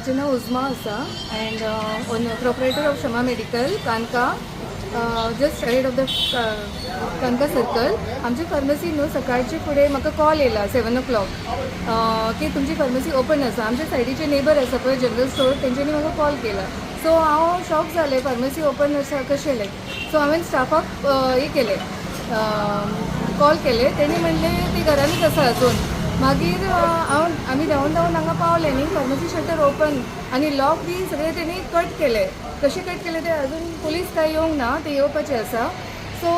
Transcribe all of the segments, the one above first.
म्हाजें नांव उजमा आसा and own proprietor of Shama Medical, Canacona, just ahead of the Canacona circle. आमची pharmacy न्हू, सकाळचे फुडें म्हाका कॉल येयला 7 ओ क्लॉक की तुमची फार्मसी ओपन आसा. आमच्या सायडीचे नेबर आसा पळय, जनरल स्टोर, तेंच्यांनी म्हाका कॉल केला. सो हांव शॉक जालें, फार्मसी ओपन आसा कशें लायक. सो हांवें स्टाफाक हे केलें, कॉल केले. तेणी म्हणलें ती घरानूच आसा अजून. मागीर हांव आमी धांवन धांवन हांगा पावले न्ही, फार्मसी शटर ओपन आनी लॉक बी सगळे तेणी कट केले. कशे कट केले ते अजून पुलीस काय येवंक ना, ते येवपाचे आसा. सो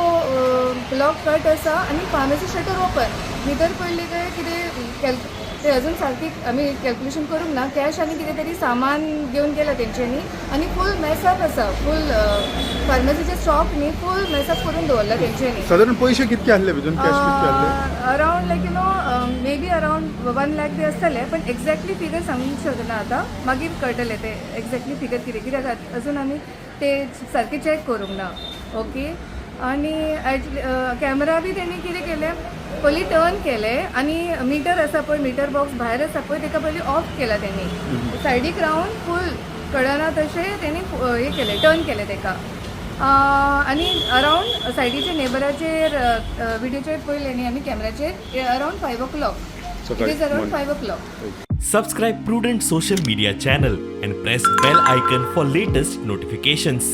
लॉक कट आसा आनी फार्मसी शटर ओपन. भितर पडली काय कितें ते अजून सारकी आमी कॅल्क्युलेशन करूंक ना. कॅश आनी कितें तरी सामान घेवन गेला तेंच्यांनी आनी फूल मेसअप आसा. फूल फार्मसीचे स्टॉक न्ही, फूल मेसअप करून दवरला तेंच्यांनी. सादारण पयशे कितके आसले भितून? कॅश कितके आसले? Around like maybe around 1 lakh बी आसतले, पण एक्झॅक्टली फिगर सांगूंक शकना आतां. मागीर कळटलें ते एक्झॅक्टली फिगर कितें, कित्याक अजून आमी ते सारकें चॅक करूंक ना. ओके, आनी कॅमेरा बी तेणी कितें केलें, पयलीं टर्न केलें आनी मिटर आसा पळय, मिटर बॉक्स भायर आसा पळय, तेका पयलीं ऑफ केला तेणी. सायडीक रावन फूल कळना तशें तेणी हे केलें, टर्न केलें तेका. आनी अरावंड सायडीच्या नेबराचेर व्हिडिओचेर पळयलें न्ही आमी कॅमेराचेर, around 5 o'clock. It is around 5 o'clock. Subscribe Prudent Social Media channel and press bell icon for latest notifications.